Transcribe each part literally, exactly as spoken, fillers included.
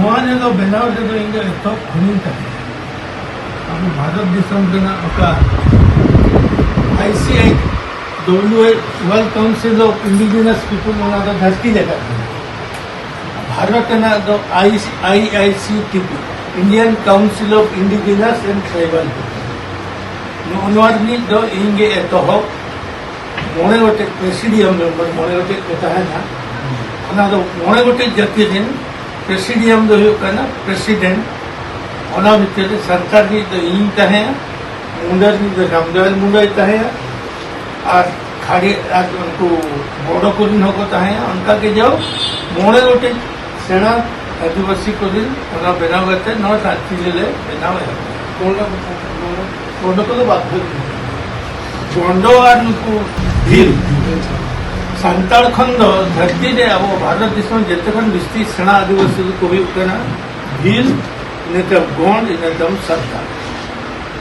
ᱱᱚᱣᱟ ᱨᱮᱫᱚ ᱵᱮᱱᱟᱣ ᱨᱮᱫᱚ ᱤᱧ ᱫᱚ ᱮᱛᱚᱦᱚᱵ ᱠᱷᱚᱱᱤᱧ ᱛᱟᱦᱮᱸ ᱠᱟᱱᱟ᱾ ᱟᱵᱚ ᱵᱷᱟᱨᱚᱛ ᱫᱤᱥᱚᱢ ᱨᱮᱱᱟᱜ ᱚᱠᱟ I C I, W World Council of Indigenous People, ᱚᱱᱟ ᱫᱚ ᱫᱷᱟᱹᱨᱛᱤ ᱡᱟᱠᱟᱛ ᱠᱟᱱᱟ᱾ ᱵᱷᱟᱨᱚᱛ ᱨᱮᱱᱟᱜ ᱫᱚ I I I C T P, Indian Council of Indigenous and Tribal People᱾ ᱱᱚᱜᱼᱚ ᱱᱚᱣᱟ ᱨᱤᱱᱤᱡ ᱫᱚ ᱤᱧ ᱜᱮ ᱮᱛᱚᱦᱚᱵ᱾ ᱢᱚᱬᱮ ᱜᱚᱴᱮᱡ presidium member, ᱢᱚᱬᱮ ᱜᱚᱴᱮᱡ ᱠᱚ ᱛᱟᱦᱮᱱᱟ᱾ ᱚᱱᱟ ᱫᱚ ᱢᱚᱬᱮ ᱜᱚᱴᱮᱡ ᱡᱟᱹᱛᱤ ᱨᱮᱱ presidium ᱫᱚ ᱦᱩᱭᱩᱜ ᱠᱟᱱᱟ president᱾ ᱚᱱᱟ ᱵᱷᱤᱛᱤᱨ ᱨᱮ ᱥᱟᱱᱛᱟᱲ ᱨᱤᱱᱤᱡ ᱫᱚ ᱤᱧ ᱛᱟᱦᱮᱸᱭᱟ, ᱢᱩᱱᱰᱟ ᱨᱤᱱᱤᱡ ᱫᱚ ᱨᱟᱢᱫᱚᱭᱟᱞ ᱢᱩᱱᱰᱟᱭ ᱛᱟᱦᱮᱸᱭᱟ, ᱟᱨ ᱠᱷᱟᱲᱭᱟ ᱟᱨ ᱩᱱᱠᱩ ᱵᱚᱰᱚ ᱠᱚᱨᱮᱱ ᱦᱚᱸᱠᱚ ᱛᱟᱦᱮᱸᱭᱟ᱾ ᱚᱱᱠᱟ ᱜᱮ ᱡᱟᱣ ᱢᱚᱬᱮ ᱜᱚᱴᱮᱡ ᱥᱮᱬᱟ ᱟᱹᱫᱤᱵᱟᱹᱥᱤ ᱠᱚᱨᱮᱱ ᱚᱱᱟ ᱵᱮᱱᱟᱣ ᱠᱟᱛᱮ ᱱᱚᱣᱟ ᱨᱟᱸᱪᱤ ᱨᱮᱞᱮ ᱵᱮᱱᱟᱣ ᱮᱦᱚᱵ ᱠᱮᱫᱟ᱾ ᱵᱚᱰᱚ, ᱵᱚᱰᱚ, ᱵᱚᱰᱚ ᱠᱚᱫᱚ ᱵᱟᱫ ᱦᱩᱭ ᱮᱱᱟ᱾ ᱜᱚᱱᱰᱚ ᱟᱨ ᱱᱩᱠᱩ ᱵᱷᱤᱞ᱾ ᱥᱟᱱᱛᱟᱲ ᱠᱷᱚᱱ ᱫᱚ ᱫᱷᱟᱹᱨᱛᱤ ᱨᱮ ᱟᱵᱚ ᱵᱷᱟᱨᱚᱛ ᱫᱤᱥᱚᱢ ᱡᱮᱛᱮ ᱠᱷᱚᱱ ᱵᱤᱥᱛᱤ ᱥᱮᱬᱟ ᱟᱹᱫᱤᱵᱟᱹᱥᱤ ᱫᱚᱠᱚ ᱦᱩᱭᱩᱜ ᱠᱟᱱᱟ ᱵᱷᱤᱞ, ᱤᱱᱟᱹ ᱛᱟᱭᱚᱢ ᱜᱚᱱᱰ, ᱤᱱᱟᱹ ᱛᱟᱭᱚᱢ ᱥᱟᱱᱛᱟᱲ᱾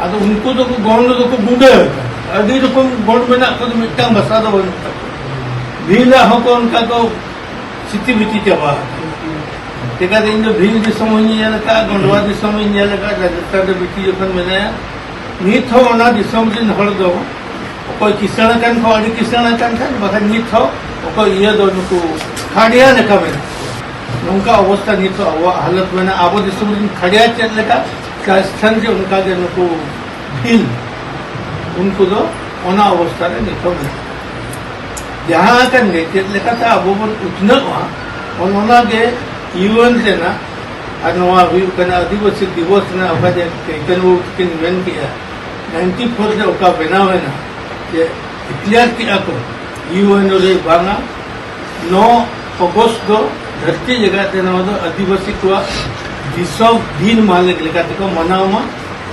ᱟᱫᱚ ᱩᱱᱠᱩ ᱫᱚᱠᱚ ᱜᱚᱱᱰ ᱫᱚᱠᱚ ᱜᱩᱸᱰᱟᱹ ᱟᱠᱟᱱᱟ᱾ ᱟᱹᱰᱤ ᱨᱚᱠᱚᱢ ᱜᱚᱱᱰ ᱢᱮᱱᱟᱜ ᱠᱚᱫᱚ ᱢᱤᱫᱴᱟᱝ ᱵᱷᱟᱥᱟ ᱫᱚ ᱵᱟᱹᱱᱩᱜ ᱛᱟᱠᱚᱣᱟ᱾ ᱵᱷᱤᱞᱟᱜ ᱦᱚᱸᱠᱚ ᱚᱱᱠᱟ ᱠᱚ ᱥᱤᱛᱤ ᱵᱤᱛᱤ ᱪᱟᱵᱟ ᱟᱠᱟᱱᱟ᱾ ᱪᱮᱠᱟᱛᱮ ᱤᱧ ᱫᱚ ᱵᱷᱤᱞ ᱫᱤᱥᱚᱢ ᱦᱚᱸᱧ ᱧᱮᱞ ᱟᱠᱟᱫᱼᱟ, ᱜᱚᱸᱰᱣᱟ ᱫᱤᱥᱚᱢ ᱦᱚᱸᱧ ᱧᱮᱞ ᱟᱠᱟᱫᱼᱟ, ᱨᱟᱡᱚᱥᱛᱷᱟᱱ ᱨᱮ ᱵᱤᱴᱤ ᱡᱚᱠᱷᱚᱱ ᱢᱮᱱᱟᱭᱟ, ᱱᱤᱛ ᱦᱚᱸ ᱚᱱᱟ ᱫᱤᱥᱚᱢ ᱨᱮᱱ ᱦᱚᱲ ᱫᱚ ᱚᱠᱚᱭ ᱠᱤᱥᱟᱹᱬ ᱟᱠᱟᱱ ᱠᱚ ᱟᱹᱰᱤ ᱠᱤᱥᱟᱹᱬ ᱟᱠᱟᱱ ᱠᱷᱟᱱ, ᱵᱟᱠᱷᱟᱱ ᱱᱤᱛ ᱦᱚᱸ ᱚᱠᱚᱭ ᱤᱭᱟᱹ ᱫᱚ ᱱᱩᱠᱩ ᱠᱷᱟᱰᱭᱟ ᱞᱮᱠᱟ ᱢᱮᱱᱟᱜ ᱠᱚᱣᱟ᱾ ᱱᱚᱝᱠᱟ ᱚᱵᱚᱥᱛᱟ ᱱᱤᱛ ᱦᱚᱸ ᱟᱵᱚᱣᱟᱜ ᱦᱟᱞᱚᱛ ᱢᱮᱱᱟᱜᱼᱟ᱾ ᱟᱵᱚ ᱫᱤᱥᱚᱢ ᱨᱮᱱ ᱠᱷᱟᱰᱭᱟ ᱪᱮᱫ ᱞᱮᱠᱟ, ᱨᱟᱡᱚᱥᱛᱷᱟᱱ ᱨᱮ ᱚᱱᱠᱟ ᱜᱮ ᱱᱩᱠᱩ ᱵᱷᱤᱞ, ᱩᱱᱠᱩ ᱫᱚ ᱚᱱᱟ ᱚᱵᱚᱥᱛᱟ ᱨᱮ ᱱᱤᱛ ᱦᱚᱸ ᱢᱮᱱᱟᱜ ᱠᱚᱣᱟ᱾ ᱡᱟᱦᱟᱸ ᱟᱠᱟᱱ ᱜᱮ, ᱪᱮᱫ ᱞᱮᱠᱟᱛᱮ ᱟᱵᱚ ᱵᱚᱱ ᱩᱛᱱᱟᱹᱜᱼᱟ, ᱚᱱ-, ᱚᱱᱟ ᱜᱮ U N ᱨᱮᱱᱟᱜ, ᱟᱨ ᱱᱚᱣᱟ ᱦᱩᱭᱩᱜ ᱠᱟᱱᱟ ᱟᱹᱫᱤᱵᱟᱹᱥᱤ ᱫᱤᱵᱚᱥ ᱨᱮᱱᱟᱜ ᱚᱠᱟ ᱡᱮ ᱪᱳᱭᱛᱚᱱ ᱵᱟᱵᱩ ᱛᱟᱹᱠᱤᱱ ᱢᱮᱱ ᱠᱮᱜᱼᱟ, ninety four ᱨᱮ ᱚᱠᱟ ᱵᱮᱱᱟᱣ ᱮᱱᱟ, ᱡᱮ declare ᱠᱮᱜᱼᱟ ᱠᱚ U N ᱨᱮ ᱵᱟᱝᱟ, ᱱᱚ ᱚᱜᱚᱥᱴ ᱫᱚ ᱫᱷᱟᱹᱨᱛᱤ ᱡᱟᱠᱟᱛ ᱨᱮ ᱱᱚᱣᱟ ᱫᱚ ᱟᱹᱫᱤᱵᱟᱹᱥᱤ ᱠᱚᱣᱟᱜ ᱫᱤᱥᱚᱢ ᱫᱤᱱ ᱢᱟᱦᱟ ᱞᱮᱠᱟ ᱛᱮᱠᱚ ᱢᱟᱱᱟᱣ ᱢᱟ᱾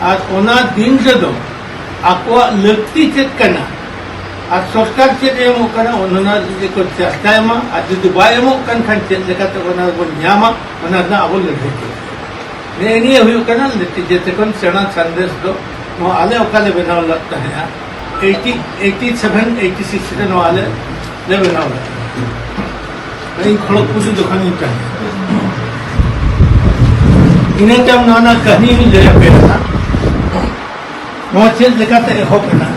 ᱟᱨ ᱚᱱᱟ ᱫᱤᱱ ᱨᱮᱫᱚ ᱟᱠᱚᱣᱟᱜ ᱞᱟᱹᱠᱛᱤ ᱪᱮᱫ ᱠᱟᱱᱟ ᱟᱨ ᱥᱚᱨᱠᱟᱨ ᱪᱮᱫ ᱮ ᱮᱢᱚᱜ ᱠᱟᱱᱟ, ᱚᱱᱟ ᱨᱮᱱᱟᱜ ᱡᱩᱫᱤ ᱠᱚ ᱪᱮᱥᱴᱟᱭ ᱢᱟ, ᱟᱨ ᱡᱩᱫᱤ ᱵᱟᱭ ᱮᱢᱚᱜ ᱠᱟᱱ ᱠᱷᱟᱱ ᱪᱮᱫ ᱞᱮᱠᱟᱛᱮ ᱚᱱᱟ ᱵᱚᱱ ᱧᱟᱢᱟ, ᱚᱱᱟ ᱨᱮᱱᱟᱜ ᱟᱵᱚ ᱞᱟᱹᱲᱦᱟᱹᱭ ᱪᱟᱹᱞᱩᱭᱟ᱾ ᱱᱮᱜᱼᱮ ᱱᱤᱭᱟᱹ ᱦᱩᱭᱩᱜ ᱠᱟᱱᱟ ᱡᱮᱛᱮ ᱠᱷᱚᱱ ᱥᱮᱬᱟ ᱥᱟᱸᱫᱮᱥ ᱫᱚ᱾ ᱱᱚᱣᱟ ᱟᱞᱮ ᱚᱠᱟᱞᱮ ᱵᱮᱱᱟᱣ ᱞᱮᱫ ᱛᱟᱦᱮᱸᱫᱼᱟ, eighty, eighty seven, eighty six ᱨᱮ ᱱᱚᱣᱟ ᱟᱞᱮ ᱞᱮ ᱵᱮᱱᱟᱣ ᱞᱮᱫ ᱛᱟᱦᱮᱸᱫ᱾ ᱤᱧ ᱠᱷᱚᱲᱚᱜᱯᱩᱨ ᱨᱮ ᱡᱚᱠᱷᱚᱱᱤᱧ ᱛᱟᱦᱮᱸᱱᱟ, ᱤᱱᱟᱹ ᱛᱟᱭᱚᱢ ᱱᱚᱣᱟ ᱨᱮᱱᱟᱜ ᱠᱟᱹᱦᱱᱤ ᱦᱚᱸᱧ ᱞᱟᱹᱭ ᱟᱯᱮ ᱠᱟᱱᱟ᱾ ᱱᱚᱣᱟ ᱪᱮᱫ ᱞᱮᱠᱟᱛᱮ ᱮᱦᱚᱵ ᱮᱱᱟ?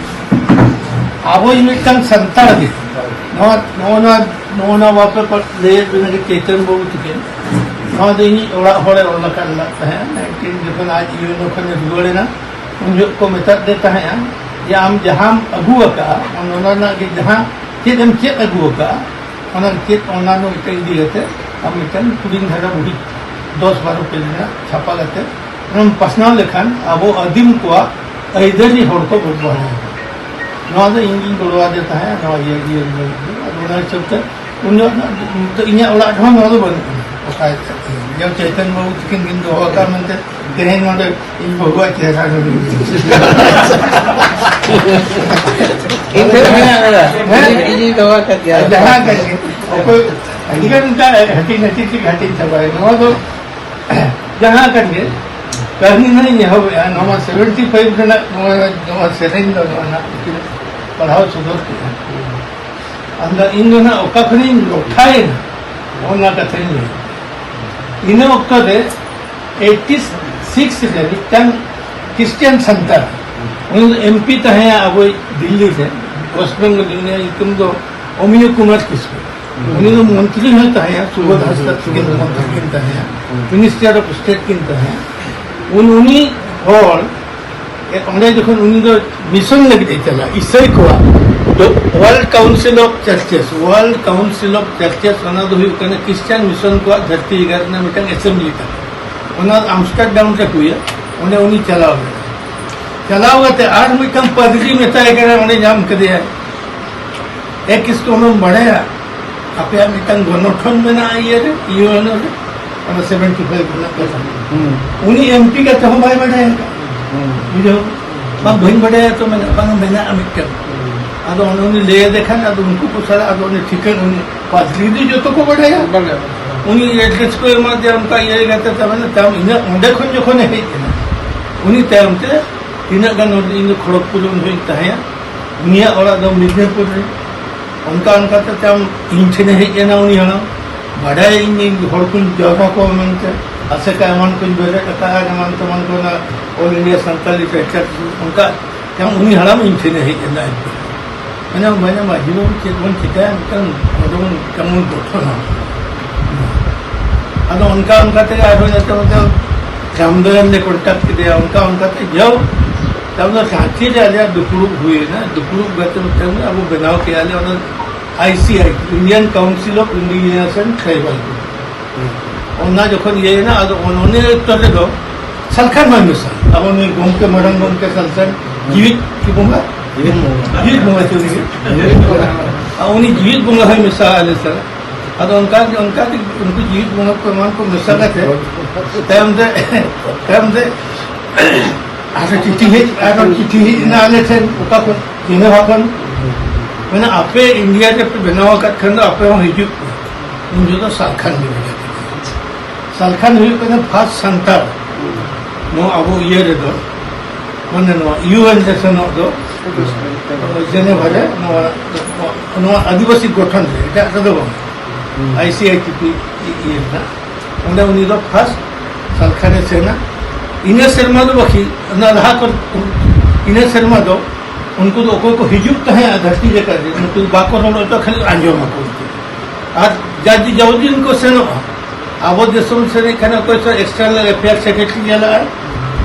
ᱟᱵᱚᱭᱤᱡ ᱢᱤᱫᱴᱟᱝ ᱥᱟᱱᱛᱟᱲ ᱜᱮ ᱱᱚᱣᱟ, ᱱᱚᱜᱼᱚ ᱱᱚᱣᱟ, ᱱᱚᱜᱼᱚ ᱱᱚᱣᱟ ᱵᱟᱯᱮ ᱯᱟ-, ᱞᱟᱹᱭᱮᱫ ᱵᱮᱱᱟ ᱡᱮ ᱪᱮᱛᱚᱱ ᱵᱟᱹᱵᱩ ᱛᱤᱠᱤᱱ, ᱱᱚᱣᱟ ᱫᱚ ᱤᱧᱤᱡ ᱚᱲᱟᱜ ᱦᱚᱲᱮ ᱚᱞ ᱟᱠᱟᱫ ᱞᱮᱫ ᱛᱟᱦᱮᱸᱫ᱾ ᱱᱟᱭᱤᱱᱴᱤᱱ ᱡᱚᱠᱷᱚᱱ ᱟᱡ ᱤᱭᱩ ᱮᱱ ᱳ ᱠᱷᱚᱱᱮ ᱨᱩᱣᱟᱹᱲ ᱮᱱᱟ, ᱩᱱ ᱡᱚᱦᱚᱜ ᱠᱚ ᱢᱮᱛᱟᱫ ᱫᱮ ᱛᱟᱦᱮᱸᱫᱼᱟ ᱡᱮ ᱟᱢ ᱡᱟᱦᱟᱸᱢ ᱟᱹᱜᱩ ᱟᱠᱟᱫᱼᱟ, ᱚᱱᱟ ᱨᱮᱱᱟᱜ ᱜᱮ ᱡᱟᱦᱟᱸ ᱪᱮᱫ ᱮᱢ ᱪᱮᱫ ᱟᱹᱜᱩ ᱟᱠᱟᱫᱼᱟ, ᱚᱱᱟ ᱪᱮᱫ ᱚᱱᱟ ᱫᱚ ᱢᱤᱫᱴᱮᱱ ᱤᱫᱤ ᱠᱟᱛᱮ ᱟᱢ ᱢᱤᱫᱴᱮᱱ ᱦᱩᱰᱤᱧ ᱫᱷᱟᱨᱟ ᱵᱩᱦᱤ ᱫᱚᱥ ᱵᱟᱨᱚ ᱯᱮᱡᱽ ᱨᱮᱱᱟᱜ ᱪᱷᱟᱯᱟ ᱠᱟᱛᱮ ᱚᱱᱟᱢ ᱯᱟᱥᱱᱟᱣ ᱞᱮᱠᱷᱟᱱ ᱟᱵᱚ ᱟᱹᱫᱤᱢ ᱠᱚᱣᱟᱜ ᱟᱹᱭᱫᱟᱹᱨᱤ ᱦᱚᱲ ᱠᱚ ᱵᱚᱫᱚᱞ ᱫᱟᱲᱮᱭᱟᱜᱼᱟ᱾ ᱱᱚᱣᱟ ᱫᱚ ᱤᱧ ᱜᱤᱧ ᱜᱚᱲᱚ ᱟᱫᱮ ᱛᱟᱦᱮᱸᱫ, ᱱᱚᱣᱟ ᱤᱭᱟᱹ, ᱤᱭᱟᱹ, ᱤᱭᱟᱹ, ᱟᱫᱚ ᱚᱱᱟ ᱦᱤᱥᱟᱹᱵ ᱛᱮ ᱩᱱ ᱡᱚᱦᱚᱜ ᱫᱚ ᱤᱧᱟᱹᱜ ᱚᱲᱟᱜ ᱨᱮᱦᱚᱸ ᱱᱚᱣᱟ ᱫᱚ ᱵᱟᱹᱱᱩᱜᱼᱟ᱾ ᱚᱠᱟ ᱡᱮ ᱪᱳᱭᱛᱚᱱ ᱵᱟᱹᱵᱩ ᱛᱤᱠᱤᱱ ᱠᱤᱱ ᱫᱚᱦᱚ ᱟᱠᱟᱫ ᱢᱮᱱᱛᱮ ᱛᱮᱦᱮᱧ ᱱᱚᱰᱮ ᱤᱧ ᱵᱟᱹᱦᱩᱣᱟᱜ ᱪᱮᱦᱨᱟ ᱱᱚᱰᱮ ᱤᱧ ᱴᱷᱮᱱ ᱢᱮᱱᱟᱜ ᱟᱠᱟᱫᱟ᱾ ᱦᱮᱸ? ᱤᱧᱤᱧ ᱫᱚᱦᱚ ᱟᱠᱟᱫ ᱜᱮᱭᱟ᱾ ᱡᱟᱦᱟᱸ ᱠᱟᱱ ᱜᱮ, ᱚᱠᱚᱭ ᱟᱹᱰᱤᱜᱟᱱ ᱚᱱᱠᱟ ᱦᱟᱹᱴᱤᱧ ᱦᱟᱹᱴᱤᱧ ᱛᱮᱜᱮ ᱦᱟᱹᱴᱤᱧ ᱪᱟᱵᱟᱭᱮᱱᱟ᱾ ᱱᱚᱣᱟ ᱫᱚ ᱡᱟᱦᱟᱸ ᱠᱟᱱ ᱜᱮ, ᱠᱟᱹᱦᱱᱤ ᱱᱟᱦᱟᱜ ᱤᱧ ᱮᱦᱚᱵᱮᱜᱼᱟ᱾ ᱱᱚᱣᱟ ᱥᱮᱵᱷᱮᱱᱴᱤ ᱯᱷᱟᱭᱤᱵᱷ ᱨᱮᱱᱟᱜ ᱱᱚᱣᱟ, ᱱᱚᱣᱟ ᱥᱮᱨᱮᱧ ᱫᱚ ᱱᱚᱣᱟ ᱱᱟᱦᱟᱜ ᱩᱱᱠᱤᱱ ᱯᱟᱲᱦᱟᱣ ᱥᱚᱫᱚᱨ ᱠᱮᱜᱼᱟ᱾ ᱟᱫᱚ ᱤᱧ ᱫᱚ ᱱᱟᱦᱟᱜ ᱚᱠᱟ ᱠᱷᱚᱱᱤᱧ ᱞᱚᱴᱷᱟᱭᱮᱱᱟ, ᱚᱱᱟ ᱠᱟᱛᱷᱟᱧ ᱞᱟᱹᱭᱟ᱾ ᱤᱱᱟᱹ ᱚᱠᱛᱚ ᱨᱮ ᱮᱭᱤᱴᱤ ᱥᱤᱠᱥ ᱨᱮ ᱢᱤᱫᱴᱟᱝ ᱠᱷᱨᱤᱥᱴᱤᱭᱟᱱ ᱥᱟᱱᱛᱟᱲ, ᱩᱱᱤ ᱫᱚ ᱮᱢ ᱯᱤ ᱛᱟᱦᱮᱸᱭᱟ ᱟᱵᱚᱭᱤᱡ ᱫᱤᱞᱞᱤ ᱨᱮ, ᱳᱭᱮᱥᱴ ᱵᱮᱝᱜᱚᱞ, ᱩᱱᱤᱭᱟᱜ ᱧᱩᱛᱩᱢ ᱫᱚ ᱚᱢᱤᱭᱚ ᱠᱩᱢᱟᱨ ᱠᱤᱥᱠᱩ᱾ ᱩᱱᱤ ᱫᱚ ᱢᱚᱱᱛᱨᱤ ᱦᱚᱸᱭ ᱛᱟᱦᱮᱸᱭᱟ, ᱥᱩᱵᱳᱫᱷ ᱦᱟᱸᱥᱫᱟ ᱛᱟᱹᱠᱤᱱ ᱢᱚᱱᱛᱨᱤ ᱠᱤᱱ ᱛᱟᱦᱮᱸᱭᱟ, ᱢᱤᱱᱤᱥᱴᱟᱨ ᱚᱯᱷ ᱥᱴᱮᱴ ᱠᱤᱱ ᱛᱟᱦᱮᱸᱭᱟ᱾ ᱩᱱ, ᱩᱱᱤ ᱦᱚᱲ ᱮ, ᱚᱸᱰᱮ ᱡᱚᱠᱷᱚᱱ ᱩᱱᱤ ᱫᱚ ᱢᱤᱥᱚᱱ ᱞᱟᱹᱜᱤᱫ ᱮ ᱪᱟᱞᱟᱜᱼᱟ, ᱤᱥᱟᱹᱭ ᱠᱚᱣᱟᱜ ᱫᱚ World Council of Churches, World Council of Churches, ᱚᱱᱟ ᱫᱚ ᱦᱩᱭᱩᱜ ᱠᱟᱱᱟ ᱠᱷᱨᱤᱥᱴᱤᱭᱟᱱ ᱢᱤᱥᱚᱱ ᱠᱚᱣᱟᱜ ᱫᱷᱟᱹᱨᱛᱤ ᱡᱟᱠᱟᱛ ᱨᱮᱱᱟᱜ ᱢᱤᱫᱴᱟᱝ ᱮᱥᱮᱢᱵᱞᱤ ᱠᱟᱱᱟ᱾ ᱚᱱᱟ ᱟᱢᱥᱴᱟᱨᱰᱟᱢ ᱨᱮ ᱦᱩᱭᱟ, ᱚᱸᱰᱮ ᱩᱱᱤ ᱪᱟᱞᱟᱣ ᱞᱮᱱᱟ᱾ ᱪᱟᱞᱟᱣ ᱠᱟᱛᱮ ᱟᱨ ᱢᱤᱫᱴᱟᱝ ᱯᱟᱫᱽᱨᱤ ᱢᱮᱛᱟᱭ ᱠᱟᱱᱟ, ᱚᱸᱰᱮ ᱧᱟᱢ ᱠᱮᱫᱮᱭᱟ᱾ ᱮ ᱠᱤᱥᱠᱩ, ᱟᱢᱮᱢ ᱵᱟᱲᱟᱭᱟ, ᱟᱯᱮᱭᱟᱜ ᱢᱤᱫᱴᱟᱝ ᱜᱚᱱᱚᱴᱷᱚᱱ ᱢᱮᱱᱟᱜᱼᱟ ᱤᱭᱟᱹ ᱨᱮ, ᱤᱭᱩ ᱮᱱ ᱳ ᱨᱮ, ᱚᱱᱟ ᱥᱮᱵᱷᱮᱱᱴᱤ ᱯᱷᱟᱭᱤᱵᱷ ᱨᱮᱱᱟᱜ ᱠᱟᱛᱷᱟ᱾ ᱦᱩᱸ᱾ ᱩᱱᱤ ᱮᱢ ᱯᱤ ᱠᱟᱛᱮ ᱦᱚᱸ ᱵᱟᱭ ᱵᱟᱲᱟᱭᱟ᱾ ᱦᱩᱸ᱾ ᱵᱩᱡᱷᱟᱹᱣ? ᱵᱟᱝ, ᱵᱟᱹᱧ ᱵᱟᱲᱟᱭᱟ ᱛᱚ, ᱢᱮᱱᱟ, ᱵᱟᱝ, ᱢᱮᱱᱟᱜᱼᱟ ᱢᱤᱫᱴᱟᱝ᱾ ᱦᱩᱸ᱾ ᱟᱫᱚ ᱚᱱᱮ ᱩᱱᱤ ᱞᱟᱹᱭ ᱟᱫᱮ ᱠᱷᱟᱱ, ᱟᱫᱚ ᱩᱱᱠᱩ ᱠᱚ ᱥᱟᱞᱟᱜ ᱟᱫᱚ ᱩᱱᱤ ᱴᱷᱤᱠᱟᱹᱱ, ᱩᱱᱤ ᱯᱟᱫᱽᱨᱤ ᱫᱚ ᱡᱚᱛᱚ ᱠᱚ ᱵᱟᱲᱟᱭᱟ᱾ ᱵᱟᱲᱟᱭᱟ᱾ ᱩᱱᱤ ᱮᱰᱨᱮᱥ ᱠᱚ ᱮᱢᱟ ᱫᱮᱭᱟ, ᱚᱱᱠᱟ ᱤᱭᱟᱹ ᱠᱟᱛᱮ, ᱛᱟᱨᱢᱟᱱᱮ ᱛᱟᱭᱚᱢ ᱤᱧᱟᱹᱜ ᱚᱸᱰᱮ ᱠᱷᱚᱱ ᱡᱚᱠᱷᱚᱱᱮ ᱦᱮᱡ ᱮᱱᱟ, ᱩᱱᱤ ᱛᱟᱭᱚᱢ ᱛᱮ ᱛᱤᱱᱟᱹᱜ ᱜᱟᱱ ᱦᱚᱲ, ᱤᱧ ᱫᱚ ᱠᱷᱚᱲᱚᱜᱽᱯᱩᱨ ᱨᱮ ᱩᱱ ᱡᱚᱠᱷᱚᱱ ᱤᱧ ᱛᱟᱦᱮᱸᱭᱟ, ᱩᱱᱤᱭᱟᱜ ᱚᱲᱟᱜ ᱫᱚ ᱢᱮᱫᱽᱱᱤᱯᱩᱨ ᱨᱮ᱾ ᱚᱱᱠᱟ ᱚᱱᱠᱟ ᱛᱮ ᱛᱟᱭᱚᱢ ᱤᱧ ᱴᱷᱮᱱᱮ ᱦᱮᱡ ᱮᱱᱟ ᱩᱱᱤ ᱦᱟᱲᱟᱢ, ᱵᱟᱰᱟᱭ ᱤᱧ ᱦᱚᱲ ᱠᱚᱧ ᱡᱟᱣᱨᱟ ᱠᱚᱣᱟ ᱢᱮᱱᱛᱮ᱾ ᱟᱥᱮᱠᱟ ᱮᱢᱟᱱ ᱠᱚᱧ ᱵᱮᱨᱮᱫ ᱟᱠᱟᱫᱼᱟ, ᱮᱢᱟᱱ ᱛᱮᱢᱟᱱ ᱠᱚ, ᱚᱱᱟ All India Santali Culture, ᱚᱱᱠᱟ᱾ ᱠᱷᱟᱱ ᱩᱱᱤ ᱦᱟᱲᱟᱢ ᱤᱧ ᱴᱷᱮᱱᱮ ᱦᱮᱡ ᱮᱱᱟ᱾ ᱢᱮᱱᱟ, ᱢᱮᱱᱟ, "ᱢᱟᱹᱡᱷᱤ ᱵᱟᱹᱵᱩ, ᱪᱮᱫ ᱵᱚᱱ ᱪᱤᱠᱟᱹᱭᱟ, ᱢᱤᱫᱴᱟᱝ ᱱᱚᱰᱮ ᱵᱚᱱ ᱠᱟᱹᱢᱤ ᱵᱚᱱ ᱜᱚᱴᱷᱚᱱᱟ?" ᱟᱫᱚ ᱚᱱᱠᱟ ᱚᱱᱠᱟ ᱛᱮᱜᱮ ᱟᱨᱦᱚᱸ ᱡᱟᱛᱮ ᱢᱤᱫᱴᱟᱝ ᱨᱟᱢᱫᱚᱭᱟᱱ ᱞᱮ contact ᱠᱮᱫᱮᱭᱟ, ᱚᱱᱠᱟ ᱚᱱᱠᱟ ᱛᱮ ᱡᱟᱣ ᱛᱟᱨᱯᱚᱨᱮ ᱨᱟᱸᱪᱤ ᱨᱮ ᱟᱞᱮᱭᱟᱜ ᱫᱩᱯᱲᱩᱵ ᱦᱩᱭᱮᱱᱟ᱾ ᱫᱩᱯᱲᱩᱵ ᱠᱟᱛᱮ ᱢᱤᱫᱴᱟᱝ ᱟᱵᱚ ᱵᱮᱱᱟᱣ ᱠᱮᱜᱼᱟ ᱞᱮ ᱚᱱᱟ I C I, Indian Council of Indigenous and Tribal People᱾ ᱚᱱᱟ ᱡᱚᱠᱷᱚᱱ ᱤᱭᱟᱹᱭᱮᱱᱟ, ᱟᱫᱚ ᱚᱱ-, ᱚᱱᱮ ᱚᱠᱛᱚ ᱨᱮᱫᱚ ᱥᱟᱞᱠᱷᱟᱱ ᱦᱚᱸᱭ ᱢᱮᱥᱟ᱾ ᱟᱵᱚ ᱱᱩᱭ ᱜᱚᱢᱠᱮ, ᱢᱟᱨᱟᱝ ᱜᱚᱢᱠᱮ ᱥᱟᱞᱠᱷᱟᱱ, ᱡᱤᱣᱤᱫ ᱠᱤ ᱵᱚᱸᱜᱟ? ᱡᱤᱣᱤᱫ ᱵᱚᱸᱜᱟ᱾ ᱡᱤᱣᱤᱫ ᱵᱚᱸᱜᱟ ᱪᱚ ᱩᱱᱤ᱾ ᱟᱨ ᱩᱱᱤ ᱡᱤᱣᱤᱫ ᱵᱚᱸᱜᱟ ᱦᱚᱸᱭ ᱢᱮᱥᱟ ᱟᱞᱮ ᱥᱟᱞᱟᱜ᱾ ᱟᱫᱚ ᱚᱱᱠᱟ ᱜᱮ, ᱚᱱᱠᱟ ᱜᱮ ᱩᱱᱠᱩ ᱡᱤᱣᱤᱫ ᱵᱚᱸᱜᱟ ᱠᱚ ᱮᱢᱟᱱ ᱠᱚ ᱢᱮᱥᱟ ᱠᱟᱛᱮ, ᱛᱟᱭᱚᱢ ᱛᱮ, ᱛᱟᱭᱚᱢ ᱛᱮ ᱟᱨᱚ ᱪᱤᱴᱷᱤ ᱦᱮᱡ, ᱟᱨᱚ ᱪᱤᱴᱷᱤ ᱦᱮᱡ ᱮᱱᱟ ᱟᱞᱮ ᱴᱷᱮᱱ, ᱚᱠᱟ ᱠᱷᱚᱱ? ᱡᱮᱱᱮᱵᱷᱟ ᱠᱷᱚᱱ᱾ ᱢᱮᱱᱟ, "ᱟᱯᱮ ᱤᱱᱰᱤᱭᱟ ᱨᱮᱯᱮ ᱵᱮᱱᱟᱣ ᱟᱠᱟᱫ ᱠᱷᱟᱱ ᱫᱚ ᱟᱯᱮ ᱦᱚᱸ ᱦᱤᱡᱩᱜ ᱯᱮ᱾" ᱩᱱ ᱡᱚᱦᱚᱜ ᱫᱚ ᱥᱟᱞᱠᱷᱟᱱ ᱜᱮ ᱢᱮᱱᱟᱜ ᱠᱤᱱᱟ᱾ ᱥᱟᱞᱠᱷᱟᱱ ᱦᱩᱭᱩᱜ ᱠᱟᱱᱟ first ᱥᱟᱱᱛᱟᱲ ᱱᱚᱣᱟ ᱟᱵᱚ ᱤᱭᱟᱹ ᱨᱮᱫᱚ, ᱢᱟᱱᱮ ᱱᱚᱣᱟ U N ᱨᱮ ᱥᱮᱱᱚᱜ ᱫᱚ, ᱡᱮᱱᱮᱵᱷᱟ ᱨᱮ ᱱᱚᱣᱟ, ᱱᱚᱣᱟ ᱟᱹᱫᱤᱵᱟᱹᱥᱤ ᱜᱚᱴᱷᱚᱱ ᱨᱮ, ᱮᱴᱟᱜ ᱨᱮᱫᱚ ᱵᱟᱝ᱾ ᱦᱩᱸ᱾ I C I T P ᱤᱭᱟᱹ ᱨᱮᱱᱟᱜ, ᱚᱸᱰᱮ ᱩᱱᱤ ᱫᱚ first ᱥᱟᱞᱠᱷᱟᱱᱮ ᱥᱮᱱᱟ᱾ ᱤᱱᱟᱹ ᱥᱮᱨᱢᱟ ᱫᱚ ᱵᱟᱹᱠᱤ, ᱚᱱᱟ ᱞᱟᱦᱟ ᱠᱚ, ᱤᱱᱟᱹ ᱥᱮᱨᱢᱟ ᱫᱚ ᱩᱱᱠᱩ ᱫᱚ ᱚᱠᱚᱭ ᱠᱚ ᱦᱤᱡᱩᱜ ᱛᱟᱦᱮᱸᱫ ᱫᱷᱟᱹᱨᱛᱤ ᱡᱟᱠᱟᱛ ᱨᱮ, ᱩᱱᱠᱩ ᱫᱚ ᱵᱟᱠᱚ ᱨᱚᱲ ᱦᱚᱪᱚ, ᱠᱷᱟᱹᱞᱤ ᱟᱸᱡᱚᱢ ᱟᱠᱚ ᱩᱱᱠᱩ᱾ ᱟᱨ ᱡᱟ ᱡᱟᱣ ᱫᱤᱱ ᱠᱚ ᱥᱮᱱᱚᱜᱼᱟ, ᱟᱵᱚ ᱫᱤᱥᱚᱢ ᱥᱮᱱ ᱦᱮᱡ ᱠᱷᱟᱱ ᱚᱠᱚᱭ ᱪᱚ external affair secretary ᱪᱟᱞᱟᱜᱼᱟ,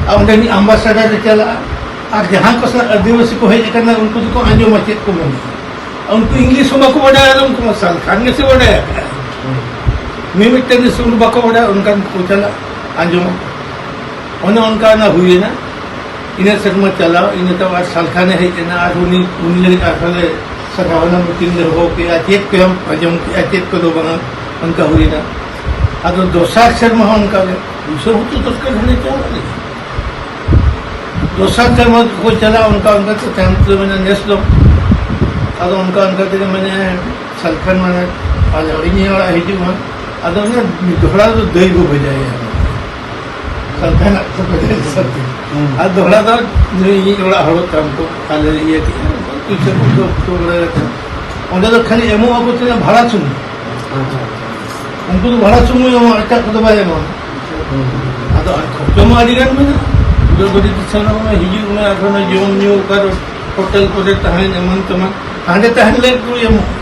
ᱟᱨ ᱚᱸᱰᱮᱱᱤᱡ ambassador ᱮ ᱪᱟᱞᱟᱜᱼᱟ, ᱟᱨ ᱡᱟᱦᱟᱸ ᱠᱚ ᱥᱟᱞᱟᱜ ᱟᱹᱫᱤᱵᱟᱹᱥᱤ ᱠᱚ ᱦᱮᱡ ᱟᱠᱟᱱᱟ ᱩᱱᱠᱩ ᱫᱚᱠᱚ ᱟᱸᱡᱚᱢᱟ ᱪᱮᱫ ᱠᱚ ᱢᱮᱱᱟ᱾ ᱩᱱᱠᱩ ᱤᱝᱞᱤᱥ ᱦᱚᱸ ᱵᱟᱠᱚ ᱵᱟᱰᱟᱭᱟ, ᱟᱨ ᱩᱱᱠᱩ ᱢᱟ ᱥᱟᱞᱠᱷᱟᱱ ᱜᱮᱥᱮ ᱵᱟᱰᱟᱭᱟ᱾ ᱢᱤᱢᱤᱫᱴᱮᱱ ᱫᱤᱥᱚᱢ ᱵᱟᱠᱚ ᱵᱟᱰᱟᱭᱟ, ᱚᱱᱠᱟᱱ ᱠᱚ ᱪᱟᱞᱟᱜ ᱟᱸᱡᱚᱢᱟ᱾ ᱚᱱᱮ ᱚᱱᱠᱟ ᱚᱱᱟ ᱦᱩᱭᱮᱱᱟ᱾ ᱤᱱᱟᱹ ᱥᱮᱨᱢᱟ ᱪᱟᱞᱟᱣ, ᱤᱱᱟᱹ ᱛᱟᱭᱚᱢ ᱟᱨ ᱥᱟᱞᱠᱷᱟᱱᱮ ᱦᱮᱡ ᱮᱱᱟ, ᱟᱨ ᱩᱱᱤ, ᱩᱱᱤ ᱞᱟᱹᱜᱤᱫ ᱟᱨᱦᱚᱸ ᱞᱮ ᱥᱟᱠᱟᱣᱱᱟ, meeting ᱞᱮ ᱦᱚᱦᱚ ᱠᱮᱜᱼᱟ, ᱪᱮᱫ ᱯᱮ ᱟᱸᱡᱚᱢ ᱠᱮᱜᱼᱟ, ᱪᱮᱫ ᱠᱚᱫᱚ ᱵᱟᱝᱟ, ᱚᱱᱠᱟ ᱦᱩᱭᱮᱱᱟ᱾ ᱟᱫᱚ ᱫᱚᱥᱟᱨ ᱥᱮᱨᱢᱟ ᱦᱚᱸ ᱚᱱᱠᱟ ᱜᱮ, ᱵᱤᱥᱣᱚᱵᱷᱩᱛᱤ ᱫᱚᱨᱠᱟᱨ ᱦᱟᱱᱮ ᱪᱟᱞᱟᱜ ᱞᱟᱹᱜᱤᱫ᱾ ᱫᱚᱥᱟᱨ ᱥᱮᱨᱢᱟ ᱠᱚ ᱪᱟᱞᱟᱜᱼᱟ, ᱚᱱᱠᱟ ᱚᱱᱠᱟ ᱛᱮ ᱛᱟᱭᱚᱢ ᱛᱮ ᱢᱮᱱᱟ ᱱᱮᱥ ᱫᱚ, ᱟᱫᱚ ᱚᱱᱠᱟ ᱚᱱᱠᱟ ᱛᱮᱜᱮ ᱢᱟᱱᱮ ᱥᱟᱞᱠᱷᱟᱱ ᱢᱟᱱᱮ ᱟᱞᱮ ᱤᱧ ᱚᱲᱟᱜ ᱦᱤᱡᱩᱜ ᱢᱟ, ᱟᱫᱚ ᱚᱱᱟ ᱫᱚᱦᱲᱟ ᱫᱚ ᱫᱟᱹᱭ ᱵᱚ ᱵᱷᱮᱡᱟᱭᱟ᱾ ᱥᱟᱞᱠᱷᱟᱱᱟᱜ ᱠᱚ ᱵᱷᱮᱡᱟᱭᱟ ᱥᱟᱞᱠᱷᱟᱱ᱾ ᱦᱩᱸ᱾ ᱟᱨ ᱫᱚᱦᱲᱟ ᱫᱚ ᱱᱩᱭ ᱤᱧᱤᱡ ᱚᱲᱟᱜ ᱦᱚᱲ ᱛᱟᱢ ᱠᱚ ᱟᱞᱮ ᱤᱭᱟᱹ ᱠᱮᱜᱼᱟ, ᱯᱩᱭᱥᱟᱹ ᱠᱚ ᱫᱚ ᱠᱚ ᱵᱟᱲᱟᱭᱟ᱾ ᱚᱸᱰᱮ ᱫᱚ ᱠᱷᱟᱹᱞᱤ ᱮᱢᱚᱜ ᱟᱠᱚ ᱛᱤᱱᱟᱹᱜ ᱵᱷᱟᱲᱟ ᱥᱩᱢᱩᱝ᱾ ᱟᱪᱪᱷᱟ, ᱟᱪᱪᱷᱟ᱾ ᱩᱱᱠᱩ ᱫᱚ ᱵᱷᱟᱲᱟ ᱥᱩᱢᱩᱝ ᱮᱢᱚᱜ, ᱮᱴᱟᱜ ᱠᱚᱫᱚ ᱵᱟᱭ ᱮᱢᱚᱜᱼᱟ᱾ ᱟᱫᱚ ᱟᱨ ᱠᱷᱚᱨᱪᱟ ᱢᱟ ᱟᱹᱰᱤ ᱜᱟᱱ ᱢᱮᱱᱟᱜᱼᱟ᱾ ᱩᱰᱟᱹᱱ ᱜᱟᱹᱰᱤ ᱛᱮ ᱥᱮᱱᱚᱜ ᱢᱮ, ᱦᱤᱡᱩᱜ ᱢᱮ, ᱟᱨᱦᱚᱸ ᱚᱱᱟ ᱡᱚᱢ ᱧᱩ ᱚᱠᱟᱨᱮ ᱦᱳᱴᱮᱞ ᱠᱚᱨᱮ ᱛᱟᱦᱮᱱ ᱮᱢᱟᱱ ᱛᱮᱢᱟᱱ, ᱦᱟᱸᱰᱮ ᱛᱟᱦᱮᱱ ᱞᱟᱹᱜᱤᱫ ᱠᱚ ᱮᱢᱚᱜᱼᱟ᱾